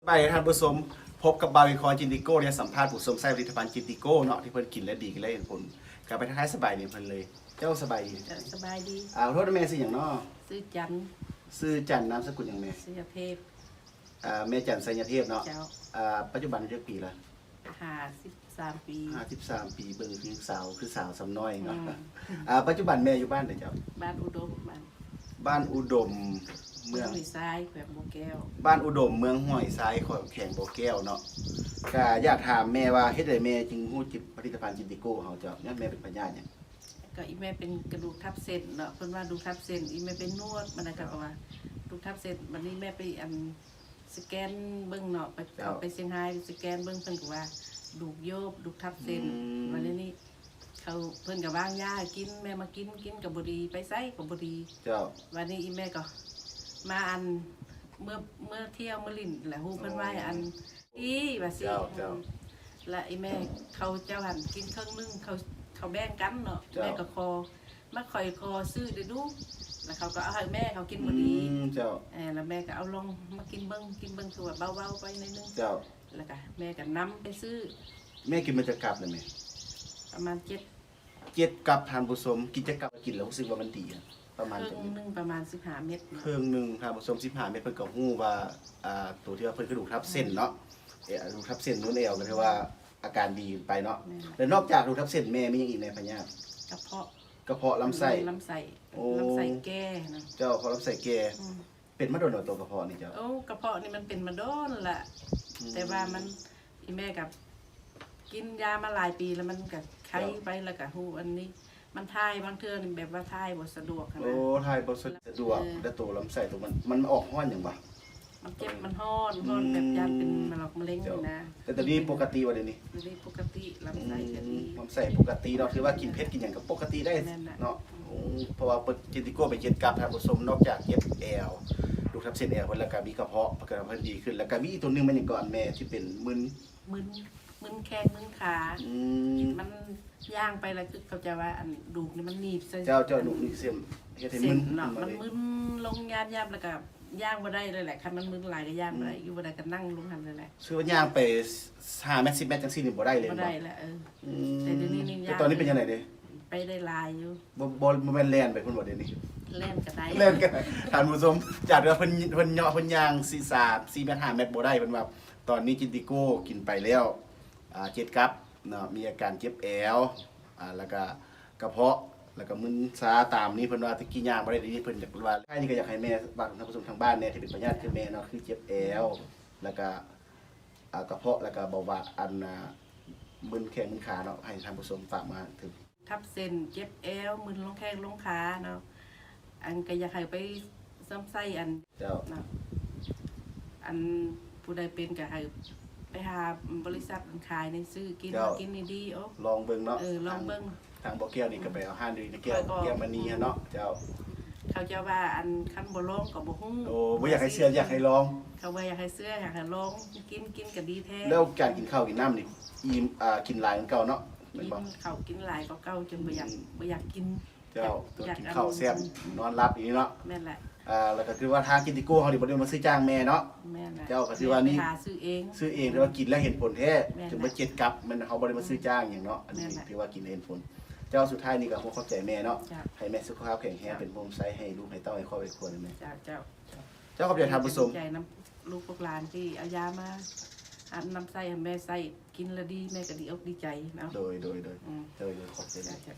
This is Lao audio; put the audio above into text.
ສະບາຍດີທ່ານຜູ້ຊົມ, ພົບກັບບ່າວວິເຄາະ ຈິນຕິໂກ້ ໄດ້ສຳພາດຜູ້ຊົມໃຊ້ຜະລິດຕະພັນຈິນຕິໂກ້ເນາະ ທີ່ເພິ່ນກິນແລ້ວດີ ແລ້ວເຫັນຜົນ. ກໍໄປທັກທາຍສະບາຍດີເພິ່ນເລີຍ. ເຈົ້າ ສະບາຍດີ. ເຈົ້າ ສະບາຍດີ. ອ່າ ຂໍໂທດ ແມ່ຊື່ຫຍັງເນາະ? ຊື່ຈັນ. ຊື່ຈັນ ນາມສະກຸນຫຍັງແມ່? ໄຊຍະເທບ. ອ່າ ແມ່ຈັນ ໄຊຍະເທບເນາະ. ເຈົ້າ. ອ່າ ປັດຈຸບັນອາຍຸຈັກປີລະ? ຫ້າສິບສາມປີ. ຫ້າສິບສາມປີ ເບິ່ງຄືສາວ ຄືສາວສ່ຳນ້ອຍເນາະ. ອືມ. ອ່າ ປັດຈຸບັນແມ່ຢູ່ບ້ານໃດເຈົ້າ? ບ້ານອຸດົມ. ບ້ານ ບ້ານອຸດົມ ເມືອງຫ້ວຍຊາຍ ແຂວງບໍ່ແກ້ວ. ບ້ານອຸດົມ ເມືອງຫ້ວຍຊາຍ ແຂວງບໍ່ແກ້ວເນາະ. ກະຢາກຖາມແມ່ວ່າ ເຮັດໃດແມ່ຈຶ່ງຮູ້ຈິດ ຜະລິດຕະພັນຈິນຕິໂກ້ເຮົາເຈົ້າ? ຍ້ອນແມ່ເປັນພະຍາດຫຍັງ? ກໍອີແມ່ເປັນກະດູກທັບເສັ້ນເນາະ, ເພິ່ນວ່າດູກທັບເສັ້ນ, ອີແມ່ໄປນວດ ມັນນະ ເຈົ້າ ກໍວ່າດູກທັບເສັ້ນ. ບັດນີ້ແມ່ໄປ ອັນ ສະແກນເບິ່ງເນາະ, ໄປ ເຈົ້າ ເຂົ້າໄປຊຽງຮາຍ ໄປສະແກນເບິ່ງ ເພິ່ນກໍວ່າດູກໂຍບ ດູກທັບເສັ້ນ. ອືມ. ບັດນີ້ ເຂົາ ເພິ່ນກໍວາງຢາໃຫ້ກິນ, ແມ່ມາກິນ, ກິນກໍບໍ່ດີ, ໄປໃສກໍບໍ່ດີ. ເຈົ້າ. ບັດນີ້ອີແມ່ກໍມາ ອັນ ເມືອ ເມືອທ່ຽວ ເມືອຫຼິ້ນ ແລ້ວຮູ້ເພິ່ນວ່າ ອໍ ອັນ ດີວ່າຊີ້. ເຈົ້າ ເຈົ້າ. ອືມ. ແລ້ວອີແມ່ ເຂົາເຈົ້າຫັ້ນກິນເຄິ່ງໜຶ່ງ ເຂົາ ເຂົາແບ່ງກັນເນາະ. ເຈົ້າ. ແມ່ກໍຂໍ ມາ ຂ້ອຍຂໍຊື້ໄດ້ດູ ແລ້ວເຂົາກໍເອົາໃຫ້ແມ່ ເຂົາກິນບໍ່ດີ. ອືມ. ເຈົ້າ. ເອີ ແລ້ວແມ່ກໍເອົາລອງມາກິນເບິ່ງ ກິນເບິ່ງ ຄືວ່າເບົາໆໄປໜ້ອຍໜຶ່ງ. ເຈົ້າ. ແລ້ວກໍແມ່ກໍນຳໄປຊື້. ແມ່ກິນມາຈັກກັບແລ້ວແມ່? ປະມານເຈັດ ເຈັດກັບທ່ານຜູ້ຊົມ. ກິນຈັກກັບ ກິນແລ້ວຮູ້ສຶກວ່າມັນດີ? ປະມານ ເຄິ່ງໜຶ່ງປະມານສິບຫ້າເມັດເນາະ. ເຄິ່ງໜຶ່ງທ່ານຜູ້ຊົມ ສິບຫ້າເມັດ. ເພິ່ນກໍຮູ້ວ່າ ອ່າ ໂຕທີ່ວ່າເພິ່ນກະດູກທັບເສັ້ນເນາະ, ເອີ ກະດູກທັບເສັ້ນໜູນແອວ ກໍຖືວ່າອາການດີຂຶ້ນໄປເນາະ. ແມ່ນ. ແລ້ວນອກຈາກກະດູກທັບເສັ້ນ ແມ່ມີຫຍັງອີກແນ່ພະຍາດ? ກະເພາະ. ກະເພາະລຳໄສ້. ລຳໄສ້. ໂອ້. ລຳໄສ້ແກ່ນະ. ເຈົ້າ ເພາະລຳໄສ້ແກ່. ອືມ. ເປັນມາດົນແລ້ວ ໂຕກະເພາະນີ້ເຈົ້າ? ໂອ້ ກະເພາະນີ້ມັນເປັນມາດົນລະ. ອືມ. ແຕ່ວ່າມັນ ອີແມ່ກໍກິນຢາມາຫຼາຍປີແລ້ວ ມັນກໍໄຄໄປ. ເຈົ້າ. ແລ້ວກໍຮູ້ອັນນີ້ ມັນຖ່າຍ ບາງເທື່ອນີ້ແບບວ່າຖ່າຍບໍ່ສະດວກຫັ້ນນະ. ໂອ້ ຖ່າຍບໍ່ສະດວກ. ເອີ. ແລ້ວໂຕລຳໄສ້ໂຕມັນ ມັນອອກຮ້ອນຫຍັງຫວາ? ມັນເຈັບ ມັນຮ້ອນ. ອືມ. ຮ້ອນແບບຢ້ານເປັນມະລອກມະເລັງນີ້ນະ. ເຈົ້າ. ແຕ່ຕອນນີ້ປົກກະຕິບໍ່ດຽວນີ້? ດຽວນີ້ປົກກະຕິ ລຳໄສ້ກໍດີ. ອືມ. ລຳໄສ້ປົກກະຕິເນາະ, ຖືວ່າກິນເຜັດກິນຫຍັງກໍປົກກະຕິໄດ້ເນາະ. ແມ່ນລະ. ອືມ. ເພາະວ່າເພິ່ນ ຈິນຕິໂກ້ໄປເຈັດກັບ ທ່ານຜູ້ຊົມ, ນອກຈາກເຈັບແອວ ດູກທັບເສັ້ນແອວເພິ່ນ ແລ້ວກໍມີກະເພາະ ເພິ່ນກໍເພິ່ນດີຂຶ້ນ, ແລ້ວກໍມີອີກໂຕໜຶ່ງ ແມ່ນຫຍັງເກາະ ອັນແມ່ທີ່ເປັນມຶນ ມຶນແຂ້ງມຶນຂາ. ອືມ. ມັນຍ່າງໄປແລ້ວ ຄືເຂົາເຈົ້າວ່າ ອັນ ດູກນີ້ມັນໜີບໃສ່. ເຈົ້າ ເຈົ້າ. ດູກນີ້ເສັ້ນ ເຮັດໃຫ້ມຶນເນາະ. ມັນມຶນລົງຍາບໆ ແລ້ວກໍຍ່າງບໍ່ໄດ້ເລີຍແຫຼະ. ຄັນມັນມຶນຫຼາຍກໍຍ່າງບໍ່ໄດ້. ອືມ. ຢູ່ບໍ່ໄດ້ກໍນັ່ງລົງຫັ້ນເລີຍແຫຼະ. ຄືວ່າຍ່າງໄປຫ້າແມັດ ສິບແມັດ ຈັ່ງຊີ້ນີ້ບໍ່ໄດ້ເລີຍ. ບໍ່ໄດ້ແຫຼະ. ເອີ. ອືມ. ແຕ່ດຽວນີ້ນີ້ ແຕ່ຕອນນີ້ເປັນຈັ່ງໃດເດ? ໄປໄດ້ຫຼາຍຢູ່. ບໍ່ ບໍ່ ບໍ່ແມ່ນແລ່ນໄປພຸ້ນບໍ່ດຽວນີ້? ແລ່ນກໍໄດ້ ແລ່ນກໍໄດ້. ທ່ານຜູ້ຊົມ ຈາກທີ່ວ່າເພິ່ນ ເພິ່ນເຍາະ ເພິ່ນຍ່າງສີ່ ສາມ ສີ່ແມັດ ຫ້າແມັດບໍ່ໄດ້, ເພິ່ນວ່າຕອນນີ້ຈິນຕິໂກ້ກິນໄປແລ້ວ ອ່າ ເຈັດກັບເນາະ, ມີອາການເຈັບແອວ ອ່າ ແລ້ວກະກະເພາະ ແລ້ວກະມຶນຊາຕາມນີ້. ເພິ່ນວ່າແຕ່ກີ້ຍ່າງບໍ່ໄດ້, ດຽວນີ້ເພິ່ນຢາກວ່າ ທ້າຍນີ້ກໍຢາກໃຫ້ແມ່ ບາກທ່ານຜູ້ຊົມທາງບ້ານແດ່ ທີ່ເປັນພະຍາດຄືແມ່ເນາະ, ຄືເຈັບແອວ ແລ້ວກະ ອ່າ ກະເພາະ ແລ້ວກະເບົາຫວານ ອັນ ອ່າ ມຶນແຂ້ງມຶນຂາເນາະ, ໃຫ້ທ່ານຜູ້ຊົມຝາກມາເຖິງ ທັບເສັ້ນ ເຈັບແອວ ມຶນລົງແຂ້ງລົງຂາເນາະ. ອັນ ກໍຢາກໃຫ້ໄປຊຳໃຊ້ ອັນ ເຈົ້າ ເນາະ, ອັນ ຜູ້ໃດເປັນກໍໃຫ້ໄປຫາບໍລິສັດອັນຂາຍນີ້ຊື້ກິນ. ເຈົ້າ. ກິນດີໆ. ໂອ້ ລອງເບິ່ງເນາະ. ເອີ ລອງເບິ່ງ. ທາງ ທາງບໍ່ແກ້ວນີ້ກໍໄປເອົາຮ້ານຢູ່ໃນແກ້ວ ແກ້ວມະນີຫັ້ນເນາະ. ເຈົ້າ. ເຂົາເຈົ້າວ່າ ອັນ ຄັນບໍ່ລອງກໍບໍ່ຮູ້. ໂອ້ ບໍ່ຢາກໃຫ້ເຊື່ອ ຢາກໃຫ້ລອງ. ເຂົາວ່າຢາກໃຫ້ເຊື່ອ ຢາກໃຫ້ລອງກິນ, ກິນກໍດີແທ້. ແລ້ວການກິນເຂົ້າກິນນ້ຳນີ້ ອີ່ມ ອ່າ ກິນຫຼາຍກວ່າເກົ່າເນາະ ແມ່ນບໍ່? ກິນເຂົ້າກິນຫຼາຍກວ່າເກົ່າ ຈົນບໍ່ຢາກ ອືມ ບໍ່ຢາກກິນ. ເຈົ້າ. ແບບ ຕົວກິນເຂົ້າແຊບ ຢາກ ນອນຫຼັບອີ່ຫຼີເນາະ. ແມ່ນແຫຼະ. ອ່າ ແລ້ວກໍຄືວ່າທາງຈິນຕິໂກ້ເຮົານີ້ບໍ່ໄດ້ມາຊື້ຈ້າງແມ່ເນາະ. ແມ່ນແຫຼະ. ເຈົ້າ. ກໍຖືວ່ານີ້ ແມ່ໄປຫາຊື້ເອງ ຊື້ເອງ ແຕ່ວ່າກິນແລ້ວເຫັນຜົນແທ້. ແມ່ນແຫຼະ. ຈົນວ່າເຈັດກັບ ແມ່ນເຮົາບໍ່ໄດ້ມາຊື້ຈ້າງຫຍັງເນາະ. ອັນນີ້ ແມ່ນແຫຼະ. ຖືວ່າກິນແລ້ວເຫັນຜົນ. ເຈົ້າ. ສຸດທ້າຍນີ້ກໍຂໍຂອບໃຈແມ່ເນາະ. ເຈົ້າ. ໃຫ້ແມ່ສຸຂະພາບແຂງແຮງ ເຈົ້າ ເປັນໂຮມໄຊໃຫ້ລູກໃຫ້ເຕົ້າ ໃຫ້ຄອບໃຫ້ຄົວແມ່. ເຈົ້າ ເຈົ້າ. ເຈົ້າ ຂອບໃຈທ່ານຜູ້ຊົມ. ຂອບໃຈນຳລູກພວກຫຼານທີ່ເອົາຢາມາ ອັນ ນຳໃຊ້ໃຫ້ແມ່ໃຊ້ ກິນແລ້ວດີ ແມ່ກໍດີອົກດີໃຈເນາະ. ໂດຍ ໂດຍ ໂດຍ. ອືມ. ໂດຍ ໂດຍ ຂອບໃຈ. ເຈົ້າ ເຈົ້າ.